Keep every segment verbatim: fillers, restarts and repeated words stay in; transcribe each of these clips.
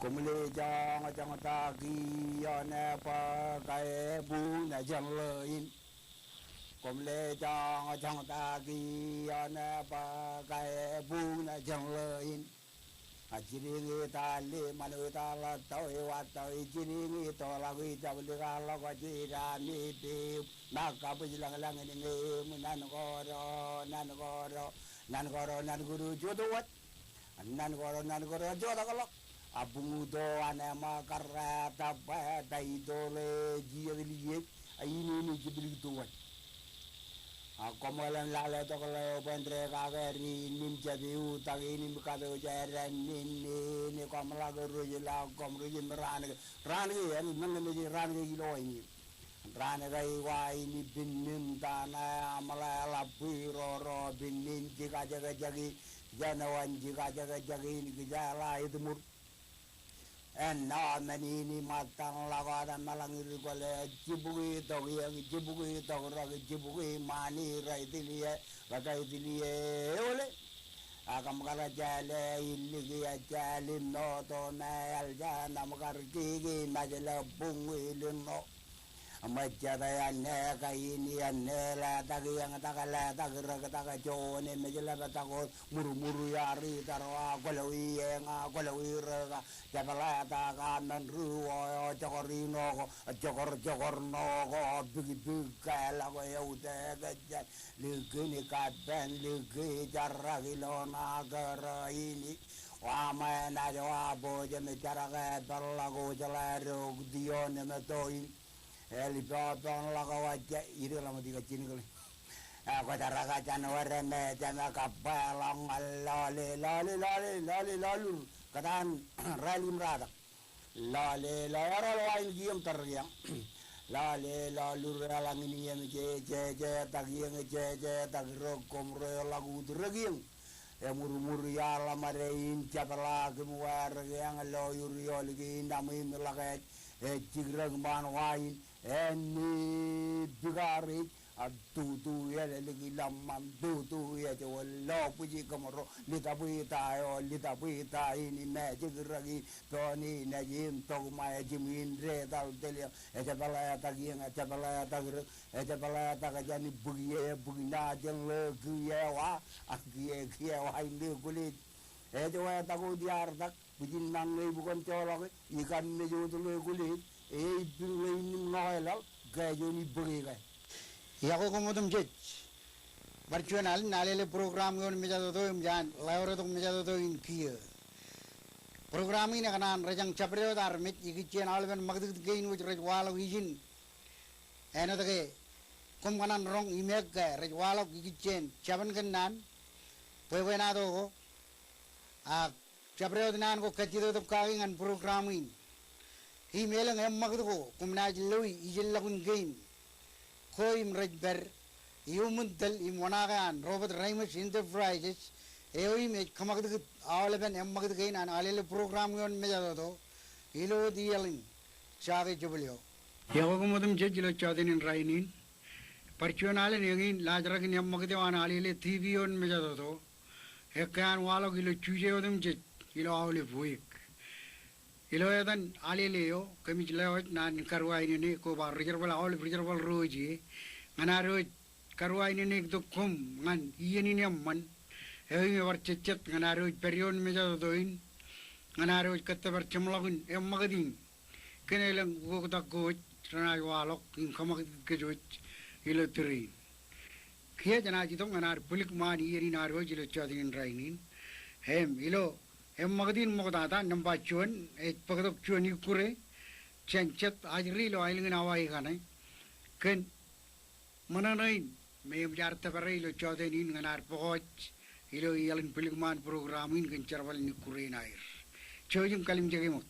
Koṃle joñjoñ ta kiiō ṇe bwe kaebuñ naaj jeṇ ḷọk in. Koṃle joñjoñ ta kiiō ṇe bwe kaebuñ naaj jeṇ ḷọk in. A jidiñ i tali ṃanit ḷọk tọi wa tọi jidiñ i tọḷọk i jablik ḷọk a jidaṃ i piu. Ṃōk kabwij lañlañ in ñe im nan koro nan koro nan koro nan koro jota wōt. Nan koro nan koro jotak ḷọk. A buñuto an ema karra ta bwe ta ito ḷe jijet liej a inene jiblik to wōt. A koṃeḷeḷe lale tok ḷeo bwe en dekake ri nim jab iutak in im katooj eran in in koṃ ḷak rej ḷọk koṃ rej im raan ke raan ke en meñe mej raan ke ilo in. Raan ke iwa in pinnin tana aṃ ḷe ḷap bwiroro pinnin jikajekjek in. Jān eo an jikajekjek in kijeḷā etmur. Āinwōt men in im ṃōttan ḷọk wōt eṃṃan ḷọk ri kwōle jibukwi tok iōk jibukwi tok rōk jibukwi ṃani rej tiliō rej tiliō eole. Ak im kar jāle iliki ejālim noto me eḷ jān im kar kiki mejle buñwi lino. Im ejjete āne kain āne letak iōñ tak letak rōk tak joon im ej lepetak wōt murmur iar itar wa kwōlwi eñ a kwōlwi rōk a jepḷetak a men ri wō eo jokor ino ko jokor jokor no ko bikbik ke ḷọk eutiej kōjjān. Likin kapen liki jarrak ilo ṇa kōrā in. Wa ṃae naaj wa bōjam jarak e peḷḷọk ojḷā rok tion im toin. Eḷ poponḷọk wajja idik ḷọk ṃōk ikajinikle. E kwōjarrak jān wōr me jema kabba ḷọk ñan lale lale lale lale lale lur kōtaan rālik im ratak. Lale lale ro lo ain kiiō im tar kiiō. Lale lale lur eḷaññe im jeje jetak iōñ jeje tak rōk koṃ ro ḷọk ut rōk iōñ. Emurmur iaḷ ṃade in jepḷaak im wārik eñ lo iur iolik in aṃ im ḷak ej ej jikrōk ṃaan wa in. Āne bikareej a tutu elōñ ḷọk ṃaan tutu ej wōt lo bwij kōṃro litabwita eo litabwita in im ej jikrōk in. Bōn in ej im tok ṃae jimwin detal telio ejepḷetak iōñ ejepḷetak rōk ejepḷetak jān bwiki e bwiki ṇa jān ḷe kiiō wa a kiiō kiiō wa in ḷe kwōlej. Ej wetak wōt iar tak bwijin ṇañ ṇe ibukon joḷọk e ikam mej wōt ḷe kwōlej. E ibpiñ ḷe in im ṇoke laḷ ke juon ibōke ke. Iọkwe koṃ otemjej. Bar juon alen alele program ioon mejatoto im jān ḷeo retok mejatoto in kiiō. Program in ekōṇaan rejañ jabdewōt armej ikijjien aolepen ṃakūtkūt kein wōj rej waḷọk ijin. Āinwōt ke koṃ kōṇaan roñ im eok ke rej waḷọk ikijjien jabōn kōnnaan bwebwenato ko. Ak jabdewōt naan ko kajjitōk kaki ñan program in. Im elōñ eṃṃakūt ko koṃ naaj loe ijellọkun kein ko im rej pād iuṃwin tōl im oṇaake an Robert Reimers Enterprises eo im ej kōṃakūtkūt aolepen eṃṃakūt kein an alele program ioon mejatoto ilo wōt iaḷ in jake jebōl eo. Iọkwe koṃ otemjej ilo jọteen in rainin. Bar juon alen eñin laajrak in eṃṃakūt eo an alele TV ioon mejatoto. Ekkā an waḷọk ilo Juje otemjej ilo aolep wiik. Ilo etan alele eo kōmij lewōj naan in karuwainene koba ri jerbal aolep ri jerbal ro ije ñan ad wōj karuwainene tok koṃ ñan iien in eṃṃan eo im ebar jejjet ñan ad wōj pād ioon mejatoto in ñan ad wōj kōttōpar jeṃḷọkin eṃṃakūt in. Kōn elōñ ukoktak ko wōj renaaj waḷọk im kōṃakūt kōj wōj ilo tūrin. Kiiō jenaaj itok ñan ad bwilik ṃaan iien in ad wōj ilo jọteen in rainin. Im ilo eṃṃakūt in ṃoktata nōṃba juon ej bōktok juon ikkure jān jet ajri ilo aelōñ in Hawaii kaṇe kōn ṃōṇōṇō in me eṃōj ad tōpare ilo jọteen in ñan ad pokoj ilo iaḷ in bwilik ṃaan program in kōn jerbal in ikkure in aer. Jouj im kalimjeke ṃōk.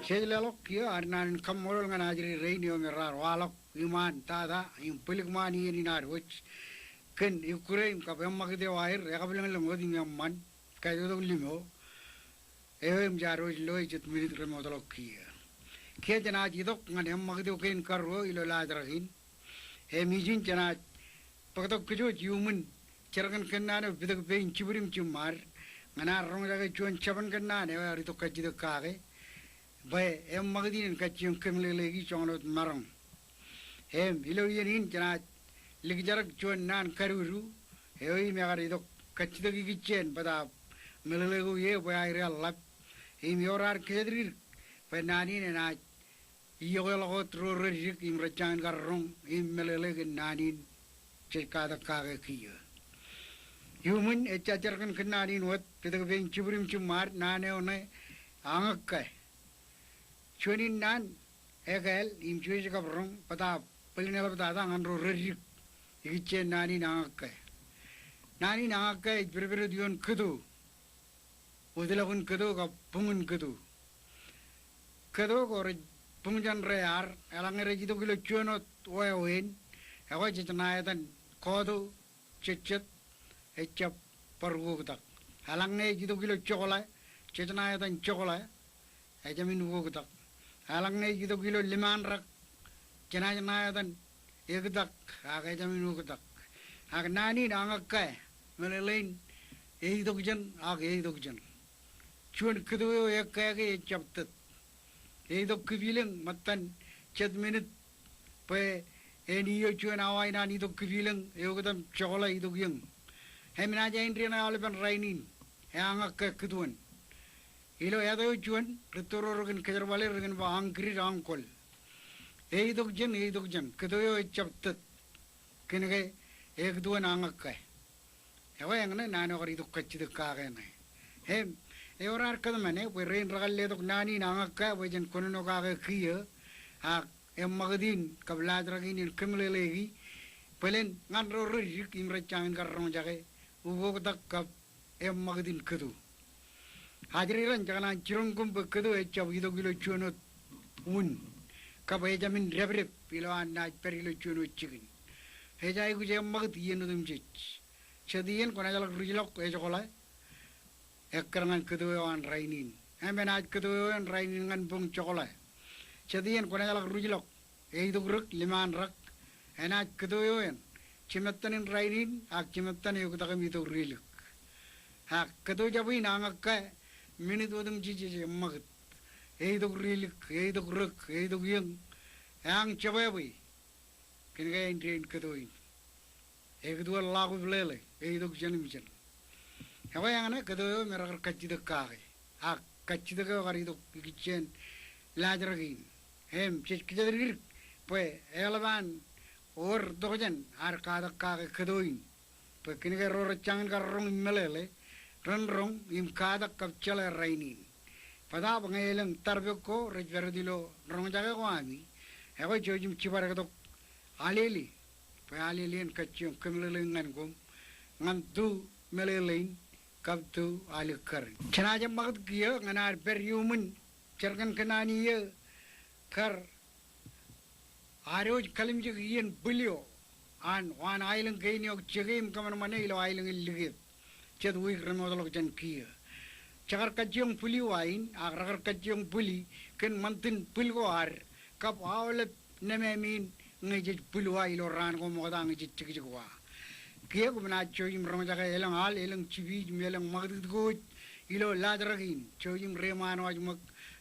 Jej leḷọk kiiō ad naan in kaṃṃoolol ñan ajri rein eo me raar waḷọk iṃaan tata im bōlik ṃaan iien in ad wōj kōn ikkure im kab eṃṃakūt eo aer ekabwilōñlōñ wōt im eṃṃan kajjotok limo eo im jaar wōj loe jet minit remootḷọk kiiō. Kiiō jenaaj itok ñan eṃṃakūt eo kein karuo ilo laajrak in. Im ijin jenaaj bōktok kōj wōj iuṃwin jerkōn kōnnaan eo pitōk pein jibwid im jiṃṃaad ñan ad roñjake juon jabōn kōnnaan eo ear itok kajjitōk kake bwe eṃṃakūt in en kajjioñ kōmeḷeḷeiki joñan wōt maroñ. Im ilo iien in jenaaj likjarōk juon naan kadudu eo im ekar itok kajjitōk ikijjeen bōtaab meḷeḷe ko ie bwe aer eḷap. Im eor ad kōjatdikdik bwe naan in enaaj iọkweḷọk wōt ro reddik im rej jañin kar roñ im meḷeḷe kōn naan in jej katak kake kiiō. Iuṃwin ejja jerkōn kōnnaan in wōt pitōk pein jibwid im jiṃṃaad, naan eo ṇe añōkke. Juon in naan ekāāl im juon ej kab roñ bōtaab bōlen eḷaptata ñan ro reddik ikijjeen naan in añōkke. Naan in añōkke ej pedpedot ioon kōto. Wōtlọk in kōto kab buñ in kōto. Kōto ko rej buñ jān rear, eḷaññe rej itok ilo juon wōt wāween, ekwe jej ṇa etan kọọto, jejjet, ejjab bar ukoktak. Eḷaññe ej itok ilo jokḷā, jej ṇa etan jokḷā, ejāmin ukoktak. Eḷaññe ej itok ilo limaanrak, jenaaj ṇa etan ektak, ak ejāmin uktak. Ak naan in añōkke, meḷeḷein, eitok jān, ak eitok jān. Juon kōto eo ekkāke ejjab tōt. Eitok kipilōñ ṃōttan jet minit bwe en iiō juon awa in an itok kipilōñ, eoktam jokḷā itok iōñ. Im enaaj āindein aolepen rainin, eañōkke kōtoon. Ilo etan eo juon, ri tōro rekōn kōjerbale rekōn ba añkidid añkol. Eitok jān, eitok jān, kōto eo ejjab tōt. Kōnke ekōtoon añōkke. Ekwe eñṇe naan eo kar itok kajjitōk kake ṇe. Im, ewōr ad kōtmāne bwe rein rekar letok naan in añōkke bwe jen kōnono kake kiiō, ak eṃṃakūt in kab laajrak in en kōmeḷeḷeiki, bōlen ñan ro reddik im rej jañin kar roñjake ukoktak kab eṃṃakūt in kōto. Ajri raṇ jekōṇaan jiroñ koṃ bwe kōto ejjab itok ilo juon wōt wūn, kab ejāmin dāpdep ilo an naaj pād ilo juon wōt jikin. Ej aikuj eṃṃakūt iien otemjej. Jet iien kwōnaaj ḷak ruj ḷọk ejokḷā, ekkar ñan kōto eo an rainin. Im enaaj kōto eo en rainin ñan boñ jokḷā. Jet iien kwōnaaj ḷak ruj ḷọk, eitok rōk, limaanrak, enaaj kōto eo en jimettan in rainin, ak jimettan eoktak im itok rilik. Ak kōto jab in añōkke, minit otemjej ej eṃṃakūt. Eitok rilik, eitok rōk, eitok iōñ, eañ jebwābwe. Kōnke āindein kōto in. Ekōt wōt ḷọk ḷọk lele, eitok jān im jān. Ekwe eñṇe kōto eo me rekar kajjitōk kake. Ak kajjitōk eo kar itok ikijjeen laajrak in. Im jej kōjatdikdik bwe eḷap an wōr tokjān ad katak kake kōto in. Bwe kōnke ro rej jañin kar roñ im meḷeḷe, ren roñ im katak kab jeḷā rainin. Bōtaab ñe elōñ tarpek ko rej pād wōt ilo roñjake ko ami, ekwe jouj im jibadektok alele. Bwe alele en kajjioñ kōmeḷeḷeik ñan koṃ, ñan tu meḷeḷein, kab tu alikkar in. Jenaaj eṃṃakūt kiiō ñan ad pād iuṃwin jerkōn kōnnaan iiō kar ad wōj kalimjek iien bwil eo an waan aelōñ kein eo jeke im kōṃanṃane ilo aelōñ in Likep. Jet wiik remootḷọk jān kiiō. Jekar kajjioñ bwili wa in, ak rekar kajjioñ bwili kōn ṃantin bwil ko ad, kab aolep nemāmein ñe jej bwil wa ilo raan ko ṃokta ñe jej jekjek wa. Kiiō koṃ naaj jouj im roñjake elōñ al, elōñ jipiij, im elōñ ṃakūtkūt ko ilo laajrak in, jouj im reiṃaan wōj ṃōk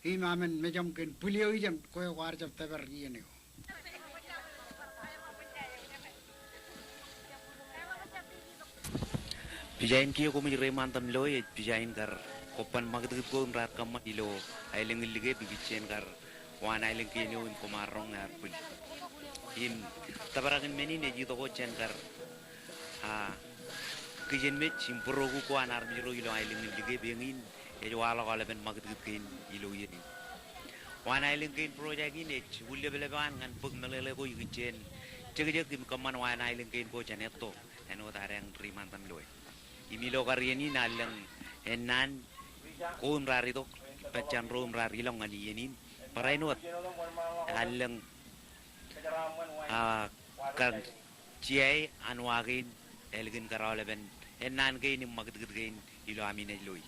im amen mejaṃ kōn bwil eo ijeṇ kwe kwaar jab tōpar iien eo. Pija in kiiō koṃij reiṃaan tok loe, ej pija in kar kobban ṃakūtkūt ko im raar kōṃṃan ilo aelōñ in Likeb ikijjien kar waan aelōñ kein eo im koṃ ar roñ ear bwil. Im tōprak in men in ej itok wōt jān kar, a, kijenmej im būroku ko an armej ro ilo aelōñ in Likeb, eñin ej waḷọk aolepen ṃakūtkūt kein ilo iien in. Waan aelōñ kein project in ej ullep ḷap an ñan bōk meḷeḷe ko ikijjien jekjek im kōṃṃan waan aelōñ kein ko jān etto āinwōt ad eñ reiṃaan tok loe. Im ilo kar iien in allōñ ennaan ko im raar itok, pād jān ro im raar ilọk ñan iien in, barāinwōt allōñ, a, kar jiae an wa kein, ālikin kar aolepen ennaan kein im ṃakūtkūt kein ilo ami naaj loi.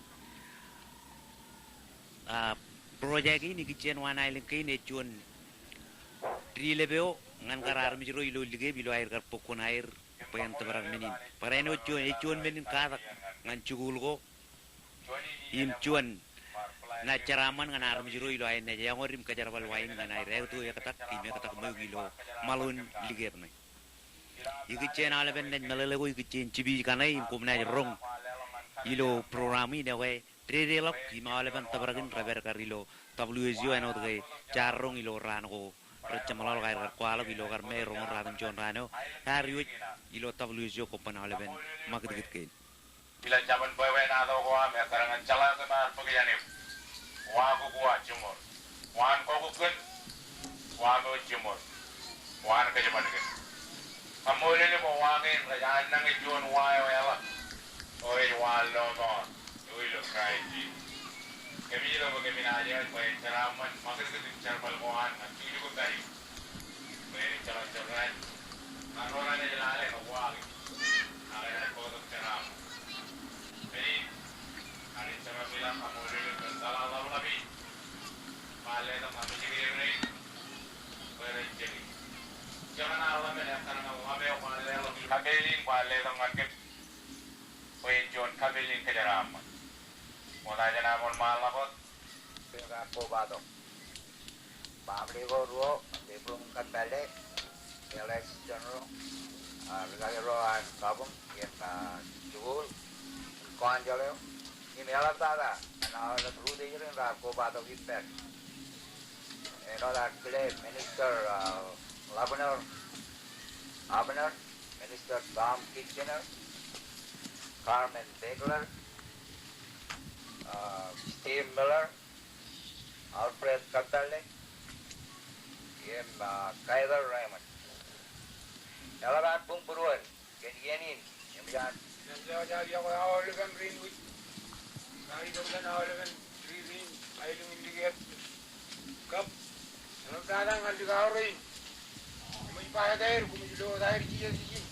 A, project in ikijjien waan aelōñ kein ej juon diḷep eo ñan kar armej ro ilo Likeb ilo aer kar bōk kuṇaer bwe en tōprak men in. Barāinwōt juon, ej juon men in katak ñan jikuuḷ ko im juon naaj jeraaṃṃan ñan armej ro ilo aer naaj eọñōd im kōjerbal wa in ñan aer ākto ektak im ektak ṃweo ilo ṃaḷoon Likeb ṇe. Ikijjien aolepen naaj meḷeḷe ko ikijjien jipiij kaṇe im koṃ naaj roñ ilo program in ekwe dedeḷọk im aolepen tōprak in rej pād kar ilo W S O āinwōt ke jaar roñ ilo raan ko rej jeṃḷọk aer kar kwaḷọk ilo kar me roñoul ratimjuon raan eo, ear iwōj ilo W S O kobban aolepen ṃakūtkūt kein. Ilo jabōn bwebwenato ko aṃ ekkar ñan jeḷā ke ṃaar bōk jān eok. Wa kōk wa jiṃor. Waan kōkōk kōn wa ṃool jiṃor. Waan kōjparok kōn. Kaṃṃoolol bwe wa kein rej annañe juon wa eo eḷap. O ej wa lọmọọr. Eo ilo Kraist Jisōs. Kōmij lo bwe kōmin aje bwe en jeraaṃṃan ṃakūtkūt im jerbal ko an ñan jukjuk im pād eok. Bwe en jeḷā jebdewōt. Ñan ro ṇe ej lale ñe wa kein. Ak enaaj bōktok jeraaṃṃan. Kōn in, Anij Jemem ilañ, kaṃṃoolol eok kōn tōḷaḷḷap in. Kwaar letok ñan mejānkweik rein bwe ren jekjek. Jekdọọn aolep men ekkar ñan ḷap eo kwaar leḷọk. Kapeel in kwaar letok ñan kōm bwe en juon kapeel in kōjeraaṃṃan. Ṃokta jān am wōnṃaanḷọk wōt. Bwe kar kobatok. Baaṃle ko ruo, Bebrum Kōttālle, L S General, a, ri-kaki ro an kabuñ, im, a, jikuuḷ, im kọwanjeḷ eo, im eḷaptata ñan aolep rūtōjro in raar kobatok ippād. Āinwōt ad kile Minister, a, Abner, Abner, Minister Tom Kitchener, Carmen Begler, a, Steve Miller, Alfred Kōttālle, im, a, Kaiser Raymond. Eḷap ad buñ būruod kōn iien in, im ej an. Im ejjeḷọk jar iọkwe aolepen rein wōj raar itok jān aolepen ri rein aelōñ in Likeb. Kab eḷaptata ñan likao rein. Koṃij ba etaer, koṃij lo etaer jijet ijin.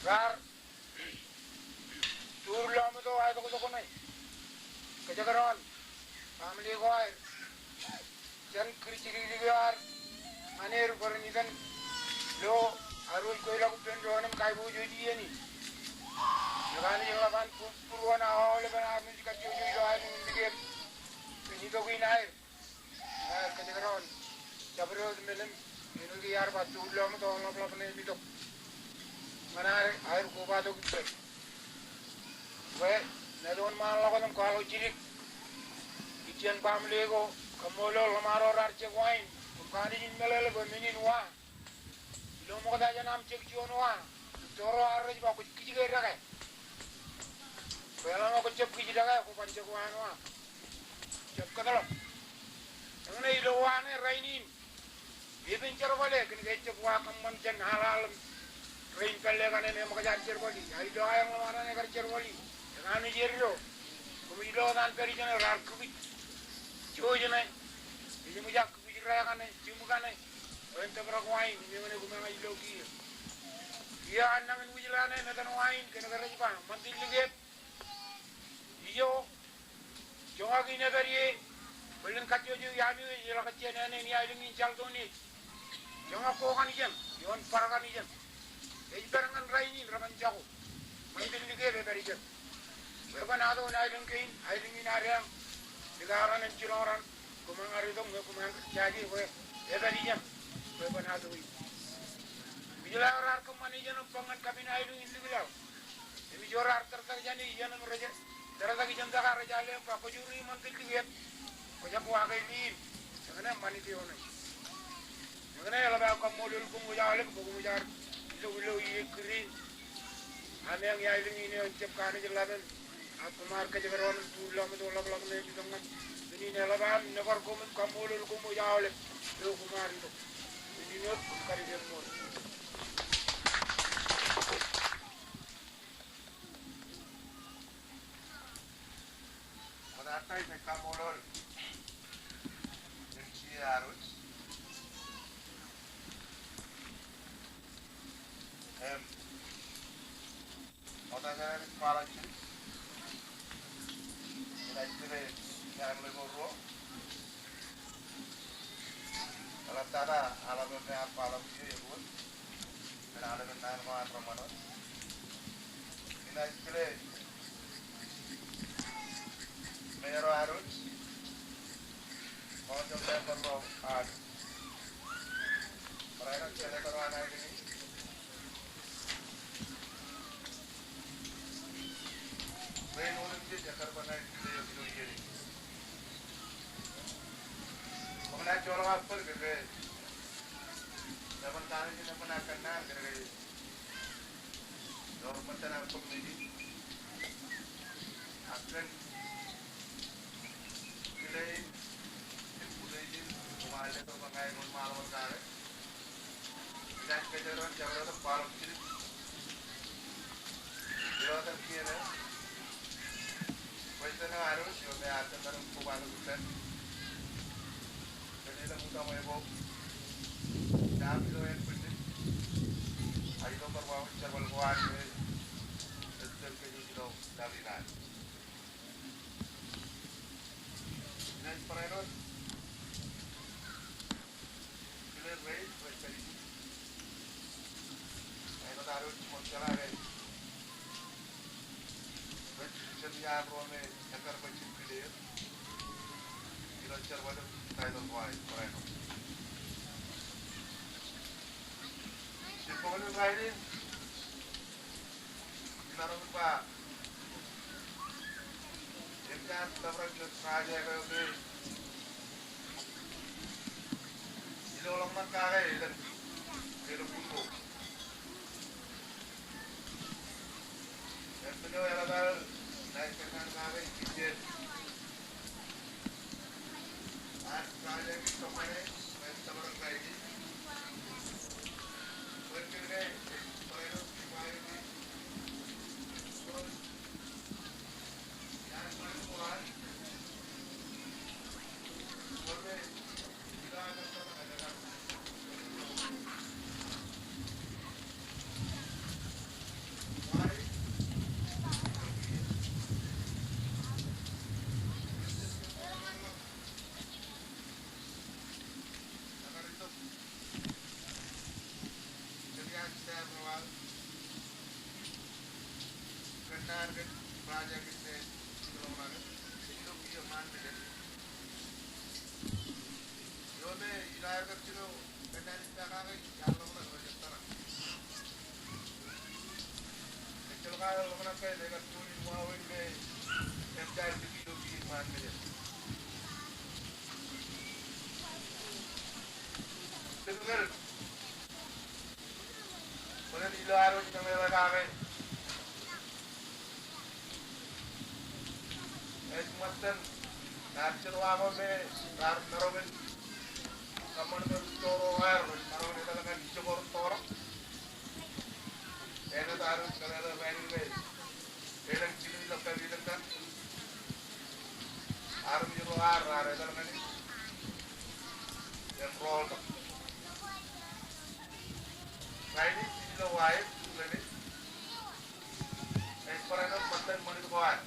Raar tur lọmeto aetoktok ṇe. Kōjekdọọn baaṃle ko aer jān kūr jidikdik eo ad ñan er bwe ren itōn lo ad wōj kweilọk ippān doon im kaiboojoj iien in. Ñe kanooj in ḷap an bū-, būruon aolepen armej kajjojo ilo aelōñ in Likeb kōn itok in aer. Ñe kōjekdọọn jabdewōt meḷeḷe āinwōt ke iar ba tur lọmeto ḷapḷap ṇe im itok ñan aer, aer kobatok ippād. Bwe āinwōt wōnṃaanḷọk wōt im kwaḷọk jidik ijin baaṃle ko, kaṃṃoolol ḷōṃaro raar jek wa in, koṃ kanooj in meḷeḷe bwe men in wa. Ilo ṃokta jān am jek juon wa, toro ar rej ba kwōj kij ke dekā. Bwe eḷaññe kwō jab kij dekā, kwō ban jek wa eo an wa. Jab kōtḷọk. Eñṇe ilo wa ṇe rainin, epen jerbale kōn ke ejab wa kōṃṃan jān aḷaḷ im rein pālle kaṇe me ṃōkaj an jerbali. Ak ilo aer ḷōṃaro ṇe kar jerbali, ekanooj eddo. Koṃij lo wōt an pād ijeṇe raar kūkij. Jouj ṇe. Ej ṃōj ak kūkij ro kaṇe, jimwi kaṇe. Bwe en tōprak wa in, im eñṇe koṃ eñin ilo kiiō. Kiiō an nañin wōjḷā ṇe im etan wa in, kōn ke rej ba, ṃantin Likeb. Ijo, Joñak in epād ie, bōlen kajjojo iaami eo ej ḷak jān āne in iaelōñ in Charlton e. Joñak ko kaṇ ijeṇ, ioon bar kaṇ ijeṇ. Ej pād ñan rainin rej ban jako. Ṃantin likep epād ijeṇ. Bwe kwōn ato aelōñ kein, aelōñ in ad eañ likao raṇ im jiroñ raṇ. Koṃ eañ ad itok ñe koṃ eañ kōj jaje bwe epād ijeṇ. Bwe kwōn ato e. Im ij lewōj raar kōṃṃane ijeṇ im bōk ñan kapin aelōñ in Likjal. Im ij wōr raar tōrtak jāne ijeṇ im rej tōrtak ijeṇ tok ak rej alen ba kōjro ri ṃantin likep. Kwōjab wa ke liin. Eñṇe ṃanit eo ṇe. Eñṇe eḷap aō kaṃṃoolol koṃ wōj aolep bwe koṃ wōj ad ilo ilo iiō kūr in. Ameañ iaelōñ in eo en jab kanooj ḷapḷap. Ak koṃ ar kōjepdọọn im tur lọmọt ḷapḷap ṇe ej itok ñan men in. Eḷap aō nōbar koṃ im kaṃṃoolol koṃ wōj aolep eo koṃ ar itok. Men in wōt im kadedeḷọk ṃool. Ṃokta ij kaṃṃoolol M C A Aruj. Im ṃokta jān aer ej kwaḷọk jidik. Inaaj kile iaan ḷe ko ruo. Eḷaptata aḷap eo me ear kwaḷọk kiiō eruo. Men aḷap in naan ko an reṃṃan wōt. Inaaj kile Mayor eo Aruj, council member ro Aruj. Barāinwōt senator eo an aelōñ in. Rein otemjej ekkar bwe ṇa in kile eok ilo iien in. Koṃ naaj joḷọk aō bōd kōn ke eban kanooj in eban kōnnaan kōn ke ewōr ṃōttan aō bōk men in. Ak kōn kile in im utiej in, koṃ ar letok bwe ña in wōnṃaanḷọk kake. Inaaj kōjparok im jabdewōt kwaḷọk jidik ilo etan kiiō ṇe. President eo Aruj eo me ear jab bar kobatok ippān kōn elōñ utaṃwe ko jab ilo ānbwinnin, ak ilo bar wāween jerbal ko an me ej tōl kōj ilo laḷ in ad. Inaaj barāinwōt kile rein rej pād ijin. Āinwōt ad wōj jiṃor jeḷā ke rej jab iaan ro me ekkar bwe jen kile eō ilo jerbal in title ko aer, barāinwōt. Jen bōk ilo rainin, imaroñ in ba, eṃōj ad tōprak ilo project eo me ilo ḷōmṇak kake elōñ, elōñ bun ko. Im men eo eḷap aō naaj kōnnaan kake ippān ad project in kōṃṃane, ej tōprak rainin. Bwe kōn ke ej barāinwōt Ejjeḷọk aō ḷōmṇak ke ej kar juon in wāween me ej jab likiki ṃaan mejān. Tōprak bwe ilo ad wōj meḷeḷe kake, ej ṃōttan raar jerọwiwi me raar maroñ in kōṃṃan kōn toro aer, rej maroñ in etal ñan ijoko rej tōro. Āinwōt ad wōj meḷeḷe rainin ke elōñ jikin ilo kapilōñ kaṇ, armej ro ad raar etal ñan e im rooltok. Rainin ilo wa e, ej barāinwōt ṃōttan ṃanit ko ad.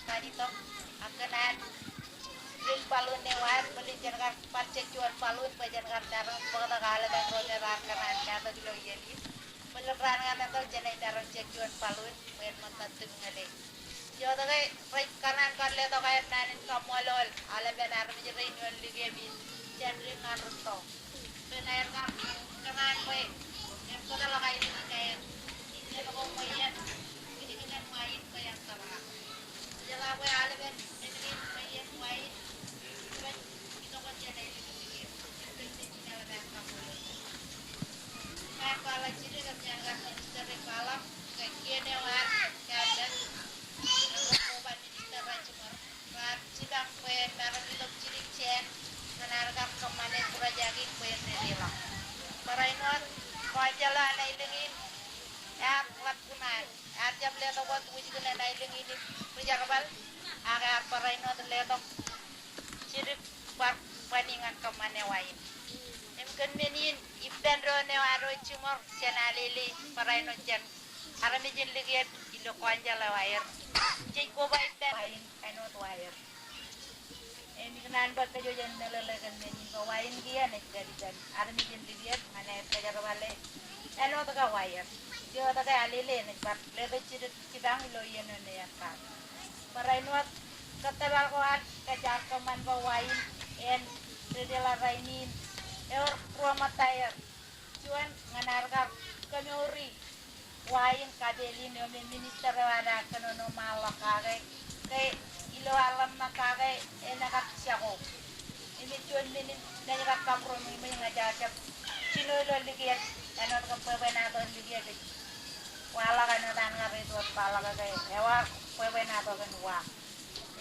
Kajjitōk, ak kōn an dik balloon eo ad, bōlen jen kar bar jejjuon balloon bwe jen kar tarrin bōktok aolepen ro me raar kōṇaan katak ilo iien in. Bōlen raan kaṇ etal jenaaj tarrin jejjuon balloon bwe en ṃōtta tipñōle. Ijoke rej kōṇaan kar letok aer naan in kaṃṃoolol aolepen armej rein ioon likiep in jān dik ñan rūtto. Kōn aer kar kōṇaan bwe en kōtḷọk aelōñ in aer, innām ko ṃweien, kidikinen wa in bwe en tōprak. Ijeḷā bwe aolepen men kein ṃweien wa in, rej itok jān aelōñ in likiep. Im kōn men in eḷap an kaṃṃoolol. Ñan kwaḷọk jidik im ñan kar minister ej kwaḷọk ke kien eo ad, kab ḷọk, ej koba minister ro jiṃor raar jipañ bwe en maroñ itok jidik jān kōn ad kar kōṃṃane project in bwe en dedeḷọk. Barāinwōt kọọjjeḷọk an aelōñ in ear ḷap kōṇaan, ear jab letok wōt wūjkōn an aelōñ in im ri jerbal, ak ear barāinwōt letok jidik bar bani ñan kōṃṃane wa in. Im kōn men in ippān doon eo ad wōj jiṃor, jen alele barāinwōt jān armej in likiep ilo council eo aer. Jej koba ippān wa in āinwōt wa er. Im ikōṇaan bwe kōj wōj jen meḷeḷe kōn men in bwe wa in kiiō enaaj kalitan armej in likiep ñan aer kōjerbale āinwōt ke wa er. Ijoko alele enaaj bar letok jidik jipañ ilo iien eo ej kar. Barāinwōt kōttōpar ko ad kōj jaar kōṃṃan bwe wa in en dedeḷọk rainin ewōr ruo ṃōttaer. Juon ñan ad kar kōmour wa in kapeel in eo me minister eo ad kōnono ṃaanḷọk kake, ke ilo aḷap ṇe kake enaaj kar jako. Im ej juon men in naaj kar kabūroṃōj im ña ij jab jino ilo likiep āinwōt ke bwebwenato in likiep ej waḷọk āinwōt an kar itok wōt kwaḷọk ke ewōr bwebwenato kōn wa.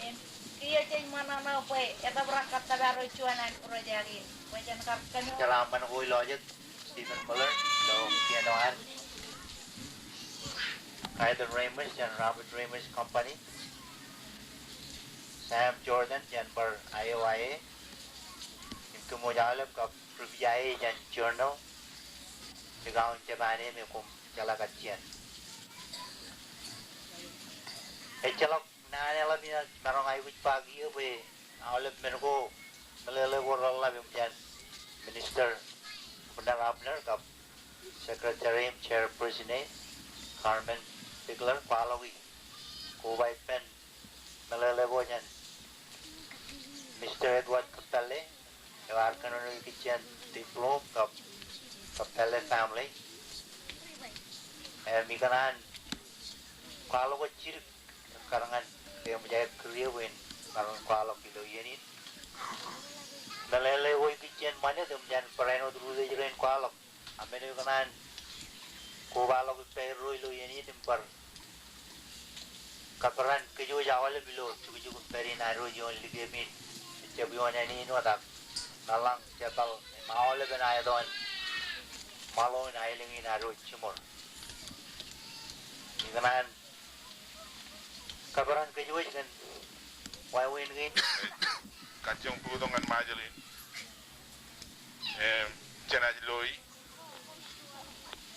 Im kiiō jej ṃōṇōṇō bwe etōprak kōttōpar eo juon an project in bwe jen kar kōmour. Jeraaṃṃan ko ilo jet Stephen Miller ilo kien eo an. Kaitor Reimers jān Robert Reimers Company. Sam Jordan jān bar I O I A. Im kōm wōj aolep kab ri-P I A jān Journal. Likao in Japan e me koṃ jeḷā kajjien. Ejjeḷọk naan eḷap in ij maroñ aikuj ba kiiō bwe aolep men ko meḷeḷe ko reḷap im jān Minister Governor Abner kab Secretary im Chairperson e Carmen Figler kwaḷọki. Koba ippān meḷeḷe ko jān Mister Edward Kōppalle eo ear kōnono ikijjien Diploom kab Kōppalle family. Im ikōṇaan kwaḷọk wōt jidik ekkar ñan ke eṃōj aer kūr eō bwe en maroñ kwaḷọk ilo iien in. Meḷeḷe ko ikijjien ṃanit im jān barāinwōt ri utiej rein kwaḷọk. A men eo ikōṇaan kobaḷọk ippāerro ilo iien in im bar kōperan kōjwōj aolep ilo jukjuk im pād in adwōj ioon likiep in. Ejjab ioon āne in wōt ak Meḷañ, Jepel im aolepen aeto in ṃaḷo in aelōñ in adwōj jiṃor. Ikōṇaan kōperan kōjwōj kōn wāween kein. Kajjioñ bōktok ñan Ṃajeḷ in. Im, jenaaj loi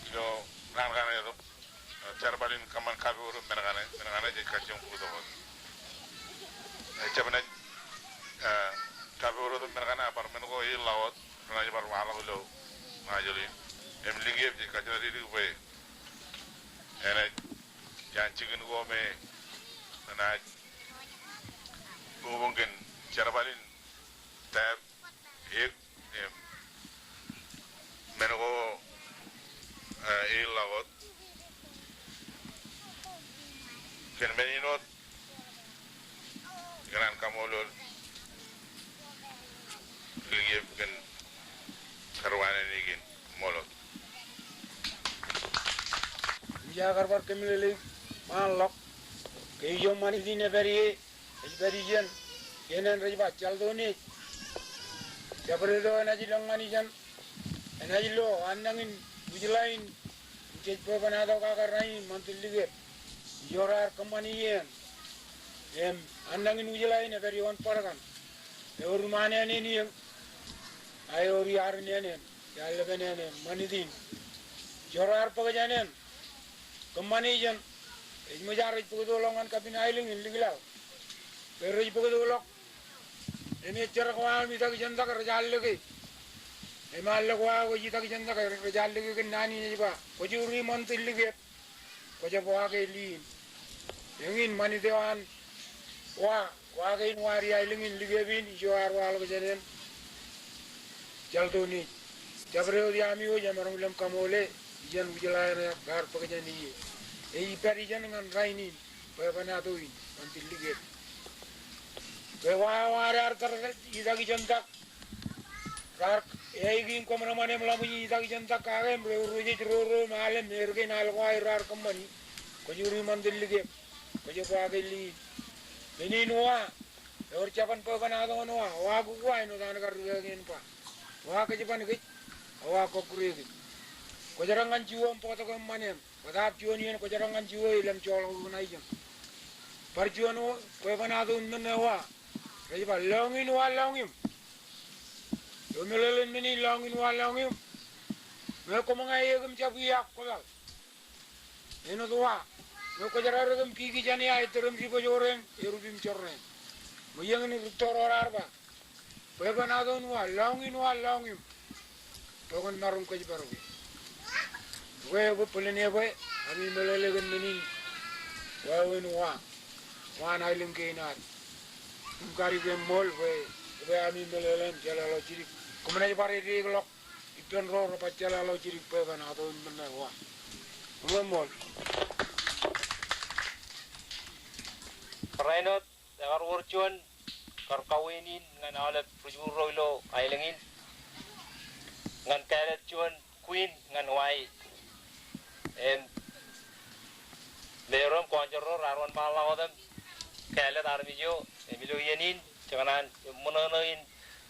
ilo raan kaṇe tok. Jerbal in kōṃṃan kapoor men kaṇe, men kaṇe jej kajjioñ bōktok wōt. Ejjab naaj, eh, kapoor wōt men kaṇe, bar men ko ḷọk wōt, renaaj bar waḷọk ilo Ṃajeḷ in. Im likiep jej kajjitōk dikdik bwe enaaj jān jikin ko me enaaj buñbuñ kōn jerbal in tap ek im men ko, eh, ilọk wōt. Kōn men in wōt, ikōṇaan kaṃṃoolol Likiep kōn kar wānene kein. Ṃool wōt. Im ij kar bar kōmeḷeḷeik ṃaanḷọk ke ijo ṃanit in ej pād ie, ej pād ijeṇ, iien en rej ba Jalto Neej. Jabdewōt eo enaaj ilọk ñan ijeṇ, enaaj lo annañin wūjḷā in jej bwebwenato kake rainin ṃantin Likiep. Ijo raar kōṃṃani iien. Im annañin wūjḷā in ej pād ioon bar kaṇ. Ewōr iṃaan āneen iien, a ewōr iaar in āneen, iaar ḷap āneen ṃanit in. Ijo raar bōk jān āneen kōṃṃani ijeṇ, ej ṃōj ad rej bōktoḷọk ñan kapin aelōñ in Likilal. Ke rej bōktoḷọk im ej jerak wa im itak ijeṇtak rej al lōke. Im al lōke wa kwōj itak ijeṇtak rej al lōke kōn naan in ej ba, kwōj uri ṃantin Likiep, kwōj ba wa ke liin. Eñin ṃanit eo an wa, wa kein wa ri aelōñ in Likiep in ijo ear waḷọk jān āneen Jalto Neej. Jabdewōt iaami wōj emaroñ ḷōmṇak kaṃool e ijeṇ wūjḷā in raar bōk jān ie. Ej pād ijeṇ ñan rainin bwebwenato in ṃantin Likiep. Ke wa, wa raar tar itak ijeṇtak, raar aikuj in kwōmṇōṃṇōṃ im ḷaṃōj in itak ijeṇtak kake im rej, rej roro im al im er kein al ko aer raar kōṃṃani. Kwōj uri ṃantin Likiep, kwōj ba wa ke liin. Men in wa, ewōr jabōn bwebwenato in wa, wa kōn wa āinwōt an kar rikaki in ba. Wa kōjban kōj, wa kọkkure kōj. Kwōjerak ñan jibwe im bōktok eṃṃan eṇ. Bōtaab juon iien kwōjerak ñan jibwe ḷōmṇak joḷọk eok ṇa ijeṇ. Bar juon bwebwenato in men eo wa. Rej ba lọñiin wa lọñiim. Eo meḷeḷein men in lọñiin wa lọñiim. Ñe koṃ ña eok im jab iiaak kwōpal. Āinwōt wa. Ñe kwōjerak eok im kiki jān ia ettōr im dibōjore eṇ, erūp im jorrāān. Ṃōj eñin rūtto ro raar ba. Bwebwenato in wa, lọñiin wa lọñiim. Bwe kwōn maroñ kōjparok e. Bwe, bwe bōlen e bwe, ami meḷeḷe kōn men in wāween wa, wa an aelōñ kein ad. Im kar ij ṃool bwe, bwe ami meḷeḷe im jeḷāḷọkjedik. Kōm naaj bar edeekḷọk ippān ro rej ba jeḷāḷọkjedik bwebwenato in men eo wa. Im ṃool. Barāinwōt, ekar wōr juon kar kaween in ñan aolep ri-Jibūrro ilo aelōñ in ñan kāālōt juon queen ñan Hawaii. Im mayor im council ro raar wōnṃaanḷọk wōt im kāālōt armej eo. Im ilo iien in, jekōṇaan eṃṃōṇōṇō in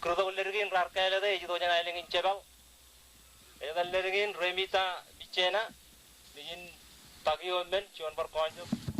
kūrtok leddik in raar kāālōt e, ej itok jān aelōñ in Jepal. Etan leddik in Remita Michena, nejin Takio men, juon bar council.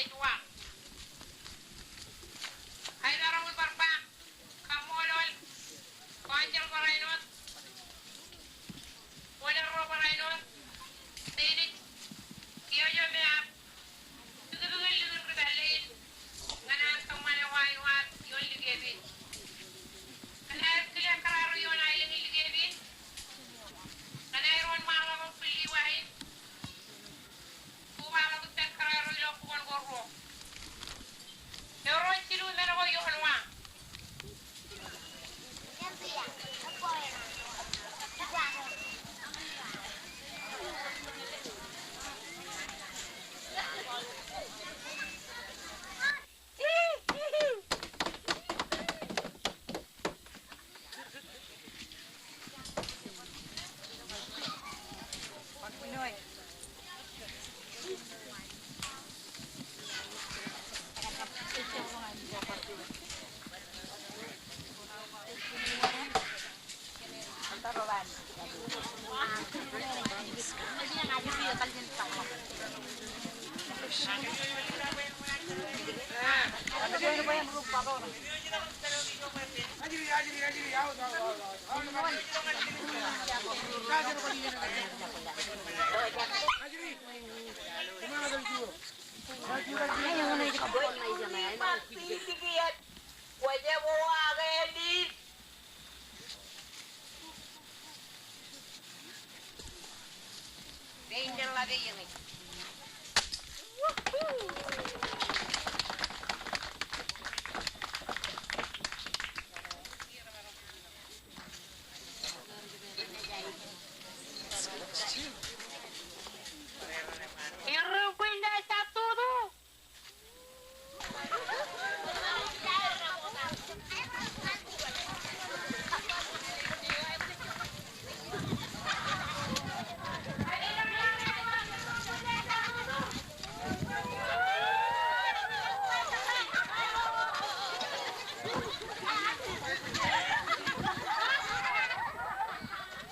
ej wa. Kaimarañ in bar ba kaṃṃoolol Kọunjel Barāinwōt, Ṃool ro Barāinwōt, Senate, kiiō eo me ear pukpukḷọk likin ri pālle in ñan an kōṃṃane wa in wa ioon likepein. Kōn aer kile kōrā ro ioon aelōñ in likepein, kōn aer wōnṃaanḷọk im kile wa in, kobaḷọk ippān kōrā ro ilo bukun ko ruo. Ewōr jilu men ko ioon wa.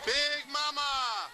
Big Mama!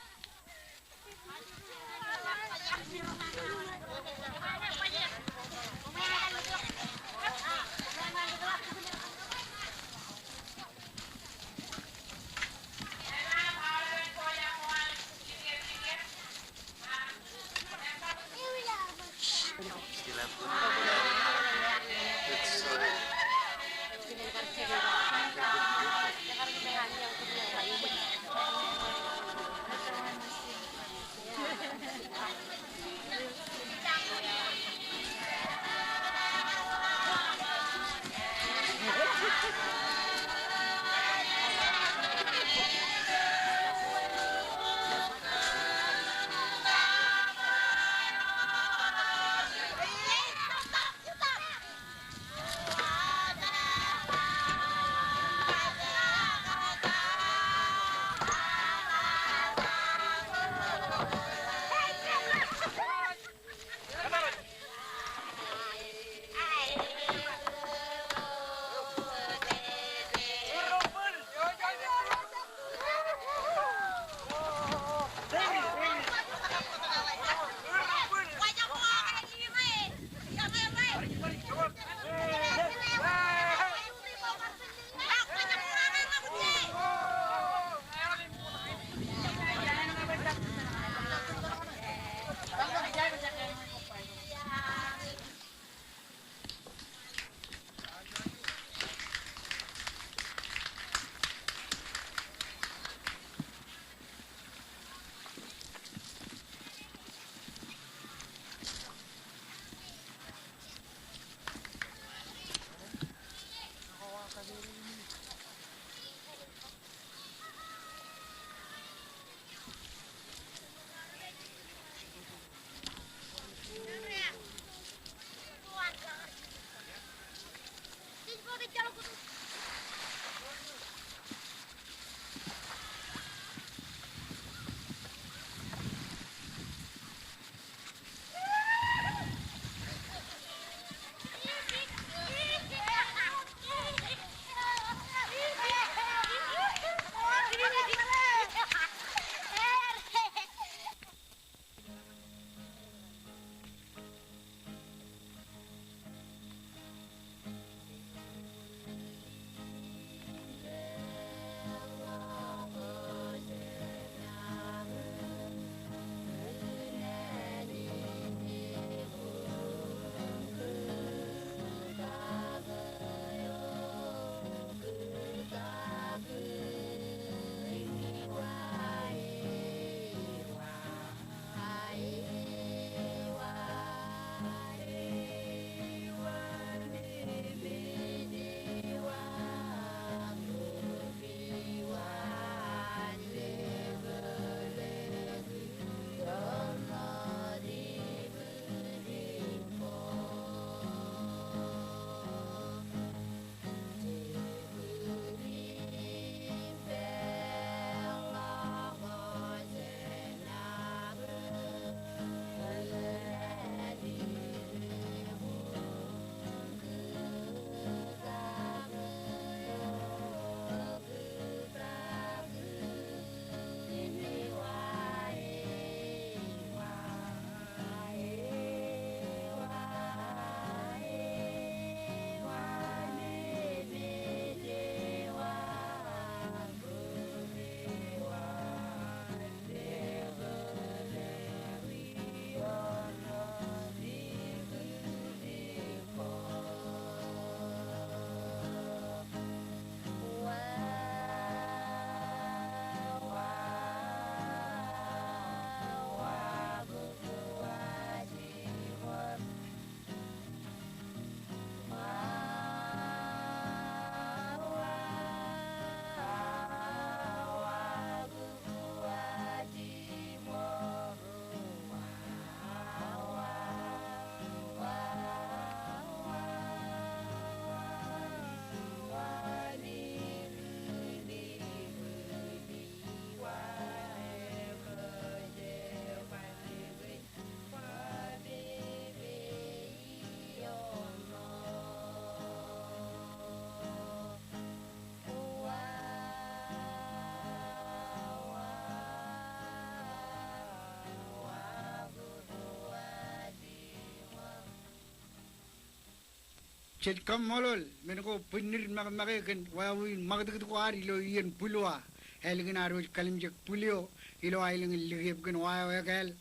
Jej kaṃṃoolol men ko bwinnid mekmeke kōn wāween ṃakūtkūt ko ad ilo iien Bwilwa, ālikin ad wōj kalimjek bwil eo ilo aelōñ in Likipōn, wa eo ekāāl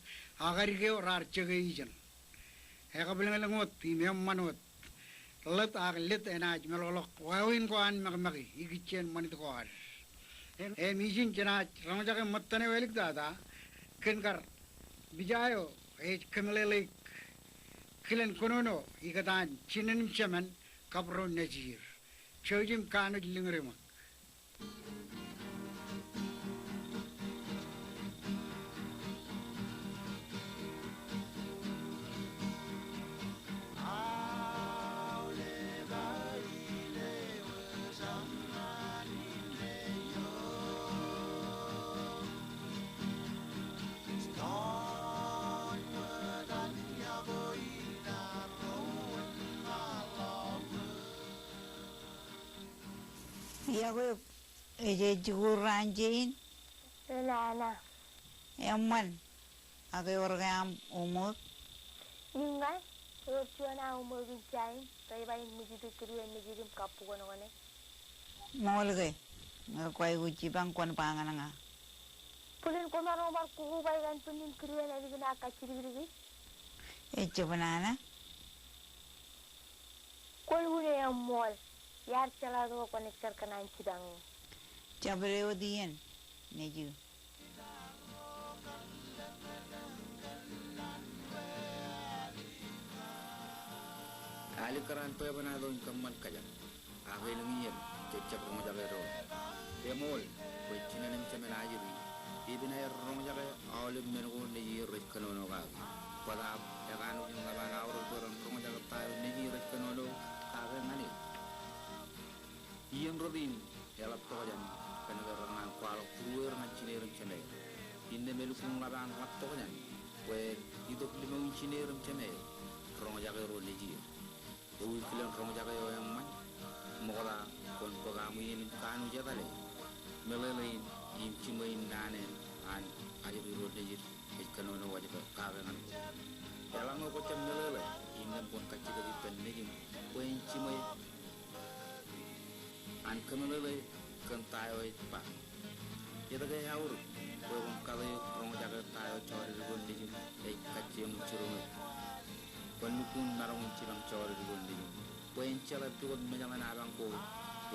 ak adik eo raar jeke ijeṇ. Ekabwilōñlōñ wōt im eṃṃan wōt. Ḷet ak ḷet enaaj meḷọkḷọk wāween ko an mekmeke ikijjien ṃanit ko ad. Im ijin jenaaj roñjake ṃōttan eo āliktata kōn kar pija eo ej kōmeḷeḷeik kilen kōnono ikōtaan jinen im jemān kab ro nejier. Jouj im kanooj liñūr ṃōk. Iọkwe, ej jikuuḷ raan jein? Enana. Eṃṃan. Ak ewōr ke aṃ homework? Iññā, ewōr juon aō homework in jain, rej ba in ṃwijitōk kūrwe nejid im kabukwōnkwōne. Ṃool ke, ñe kwōj aikuj jipañ kwōn ba ñan ña. Bōlen kwōmaroñ bar kukubwai kaṇ bwe in kūrwe ālikin aō kajjidikdik? Ejjab nana. Kwōlukkuun eṃṃool, iar jeḷā wōt bwe kwōnaaj kar kōṇaan jipañ eō. Jabdewōt iien, nejū. Alikkar an bwebwenato in kōṃṃan kōjak, ak elōñ iien jej jab roñjake doon. Eṃool bwe jinen im jemān ajri epen aer roñjake aolep men ko nejier rej kōnono kake. Bōtab ekanooj in ḷap an aorōk bwe ren roñjake ta eo nejier rej kōnono kake ñan er. Iien rot in eḷap tokjān kōn ke rekōṇaan kwaḷọk būrueir ñan jined im jemāer. Innām elukkuun ḷap an ḷap tokjān bwe itok limoñin jined im jemāer roñjake ro nejier. Ewi kilen roñjake eo eṃṃan? Ṃokta kwōn bōk aṃ iien im kanooj etale. Meḷeḷein im jiṃwe in naan eṇ an ajri ro nejid ej kōnono wōjke kake ñan bōk. Eḷaññe kwō jab meḷeḷe, innām kwōn kajjitōk ippān nejin bwe en jiṃwe an kōmeḷeḷe kōn ta eo ej ba. Etke eaorōk bwe kwōn kate eok roñjake ta eo jọdidikon nejin ej kajjioñ jiroñ eok? Kwōn lukkuun maroñ in jipañ jọdidikon nejin bwe en jeḷā pukot mejaḷ in apañ ko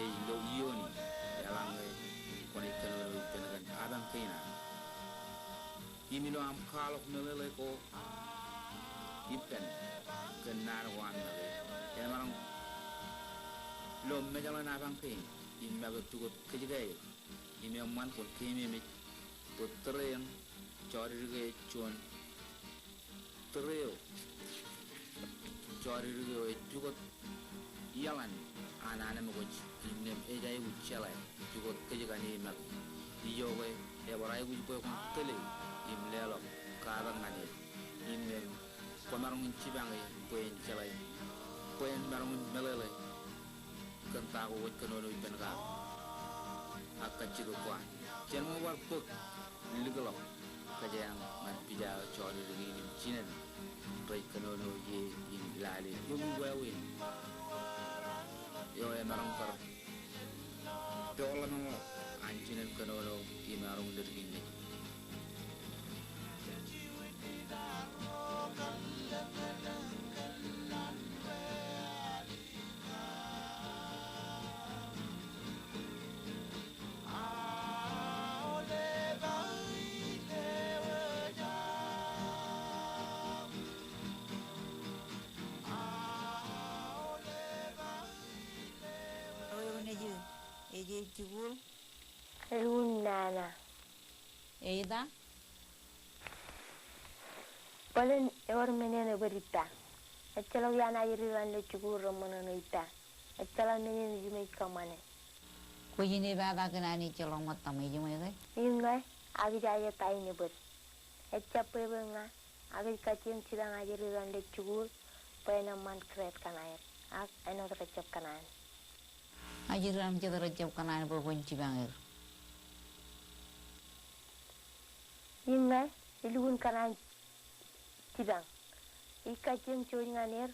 ej lo iioon in, eḷaññe kwōnaaj kōnono ippān kōn apañ kein aṃ. Im ilo aṃ kwaḷọk meḷeḷe ko ippān kōn naan ko aṃ make, emaroñ lo mejaḷ in apañ kein im make pukot kōjkeaer. Im eṃṃan kwōn keememej bwe tōre eṇ jọdidike ej juon tōre eo jọdidike eo ej pukot iaḷan an anemkwōj innām ej aikuj jeḷā pukot kōjkan e make. Ijoke ebar aikuj bwe kwōn tōl e im leḷọk katak ñan e. Innām kwōmaroñ in jipañ e bwe en jeḷā, bwe en maroñ in meḷeḷe kōn ta ko kwōj kōnono ippān kake ak kajjitōk ko an. Jen ṃōk bar bōk likḷọk kōjeañ ñan pija eo jọdidike in im jinen rej kōnono ie im lale ewi wāween eo emaroñ kar peḷḷọk an jinen kōnono im earoñ in leddik in nejin. Eo nejū, ej jikuuḷ? Elukkuun nana. Eita? Bōlen ewōr men eṇ ebōd ippa. Ejjeḷọk iaan ajri raṇ ilo jikuuḷ reṃṃan ippa. Ejjeḷọk men eṇ ejiṃwe ij kōṃṃane. Kwōj in epaak kōn an ejjeḷọk ṃōttaṃ, ejiṃwe ke? Iññā, ak ij aje ta in ebōd. Ejjab bwebwe ña, ak ij kajjioñ jipañ ajri raṇ ilo jikuuḷ bwe en eṃṃan grade kaṇaer. Ak āinwōt rej jab kōṇaan. Ajri raṇ jet rej jab kōṇaan bwe kwōn jipañ er? Iññā, elukkuun kōṇaan jipañ. Ij kajjioñ jouj ñan er,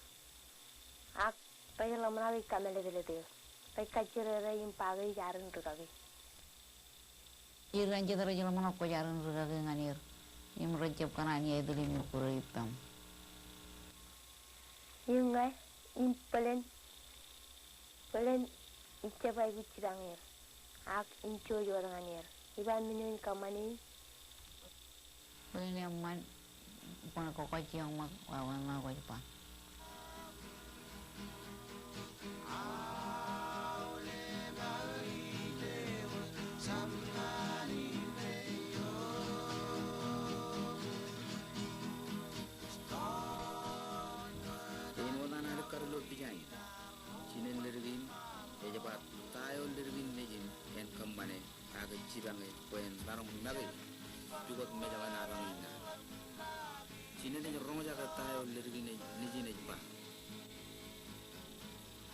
ak Rej ḷōmṇak ij kōmeḷeḷe er. Rej kajjirere im ba ke ij arin rikaki. Ej ren jet rej ḷōmṇak kwōj arin rikaki ñan er. Im rej jab kōṇaan iaitōl im ikkure ippaṃ. Im ñe, im bōlen, bōlen ij jab aikuj jipañ er. Ak im jouj wōt ñan er. Iba men in kōṃṃani. Bōlen eṃṃan, kwōn kọkkajjioñ ṃōk wāween ṇa kwōj ba. Āinwōt an alikkar ilo pija in, jinen ledik in ej ba ta eo ledik in nejin en kōṃṃane ak jipañe bwe en maroñ make pukot mejaḷ in apañ in naan. Jinen ej roñjake ta eo ledik in nejin ej ba.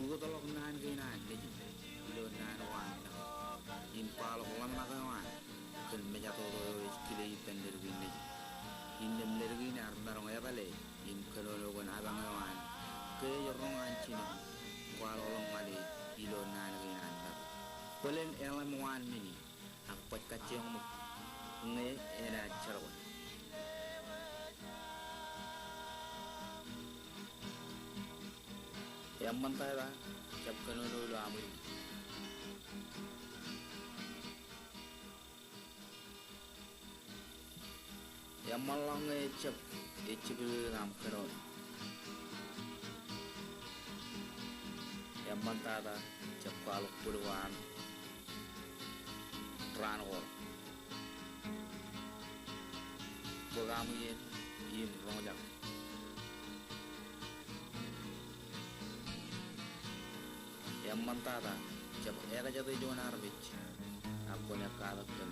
Ukōtḷọk naan kein an nejin ilo naan ko an make im kwaḷọk ḷōmṇak eo an kōn mejatoto eo ej kile ippān ledik in nejin. Innām ledik in ear maroñ etale im kōnono kōn apañ eo an ke ej roñ an jinen kwaḷọk ḷōmṇak eo ilo naan kein an make. Bōlen eḷap waan men in ak baj kajjioñ ṃōk ñe enaaj jerọwiwi. Eṃṃan tata, jab kōnono ilo aṃ ri. Eṃṃanḷọk ñe ejjab ejjab ri aṃ kōnono. Eṃṃan tata, jab kwaḷọk bōd ko an raan ko ḷọk. Bōk aṃ iien im roñjake. Eṃṃan tata, jab ekjate juon armej ak kwōn ekkatak kōn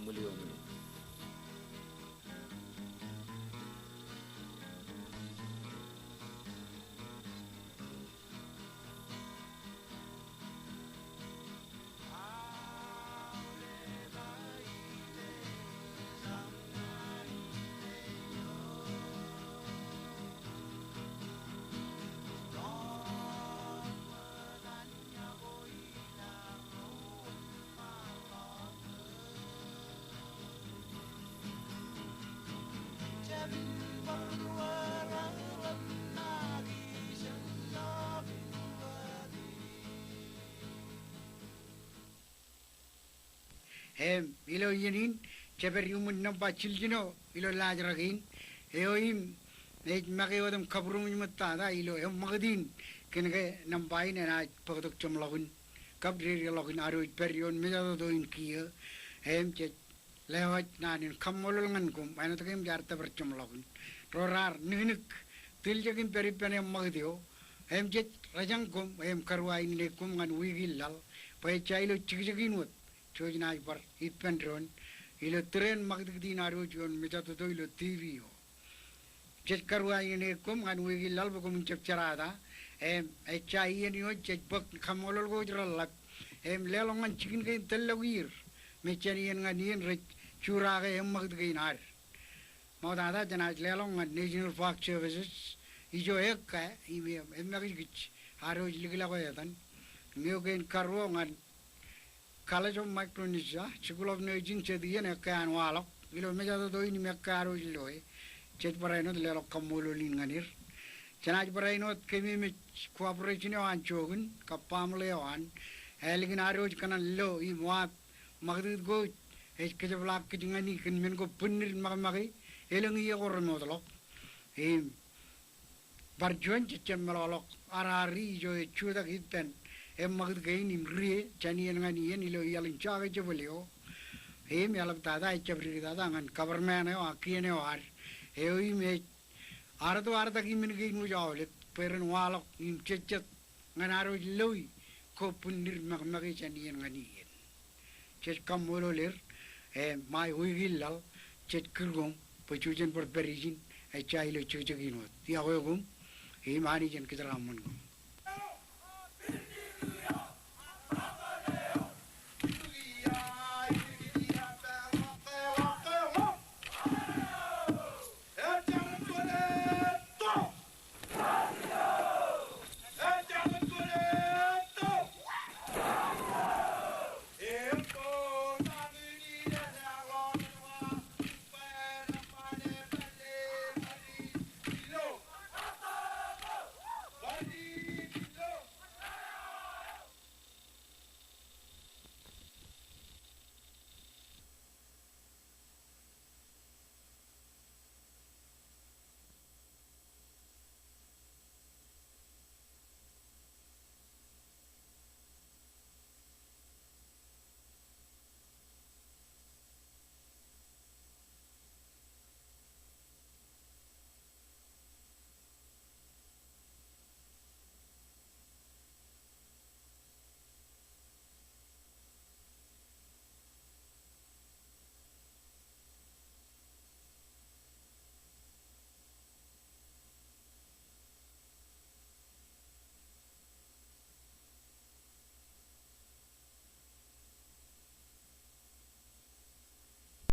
ṃwilio ṃwilio. Im ilo iien in, jepād iuṃwin nōṃba jiljino ilo laajrak in, eo im ej make otem kabūroṃōj ṃōttata ilo eṃṃakūt in, kōnke nōṃba in enaaj bōktok jeṃḷọkin kab dedeḷọkin ad wōj pād ioon mejatoto in kiiō. Im jej lewōj naan in kaṃṃoolol ñan koṃ, āinwōt ke im jaar tōpar jeṃḷọkin ro raar niknik tiljek im pād ippān eṃṃakūt eo. Im jej rejañ koṃ im karuwainene koṃ ñan wiik in laḷ bwe ejja ilo jekjek in wōt jej naaj bar ippān doon ilo tūreen ṃakūtkūt in ad wōj ioon mejatoto ilo T V eo. Jej karuwainene koṃ ñan wiik in laḷ bwe koṃwin jab jerata. Im ejja iien eo jej bōk kaṃṃoolol ko rej reḷḷap im leḷọk ñan jikin kein tōllọk ier me jān iien ñan iien rej juraake eṃṃakūt kein ad. Ṃoktata jenaaj leḷọk ñan National Park Services ijo ekka im eṃṃakūtkūt ad wōj likḷọk etan. Im eo kein karuo ñan College of Micronesia School of Nursing, jet iien ekkā an waḷọk ilo mejatoto in im ekkā ad wōj loe. Jej barāinwōt leḷọk kaṃṃoolol in ñan er. Jenaaj barāinwōt keememej cooperation eo an jook in kab baaṃle eo an ālikin ad wōj kōṇaan lo im waad ṃakūtkūt ko ej kōjepḷaak kōj ñan e kōn men ko bwinnid ṃakṃake elōñ iiō ko remootḷọk. Im bar juon jej jab meḷọkḷọk R R E ijo ej jutak ippān eṃṃakūt kein im rie jān iien ñan iien ilo iaḷ in jake jebōl eo. Im eḷaptata ejjab diktata ñan government eo ak kien eo ad eo im ej arto artak imen kein wōj aolep bwe ren waḷọk im jejjet ñan ad wōj loi ko bwinnid ṃakṃake jān iien ñan iien. Jej kaṃṃoolol er, im ṃae wiik in laḷ jej kūr koṃ bwe jujen bar pād ijin ejja ilo jekjek in wōt. Iọkwe koṃ im Anij en kōjeraaṃṃan koṃ.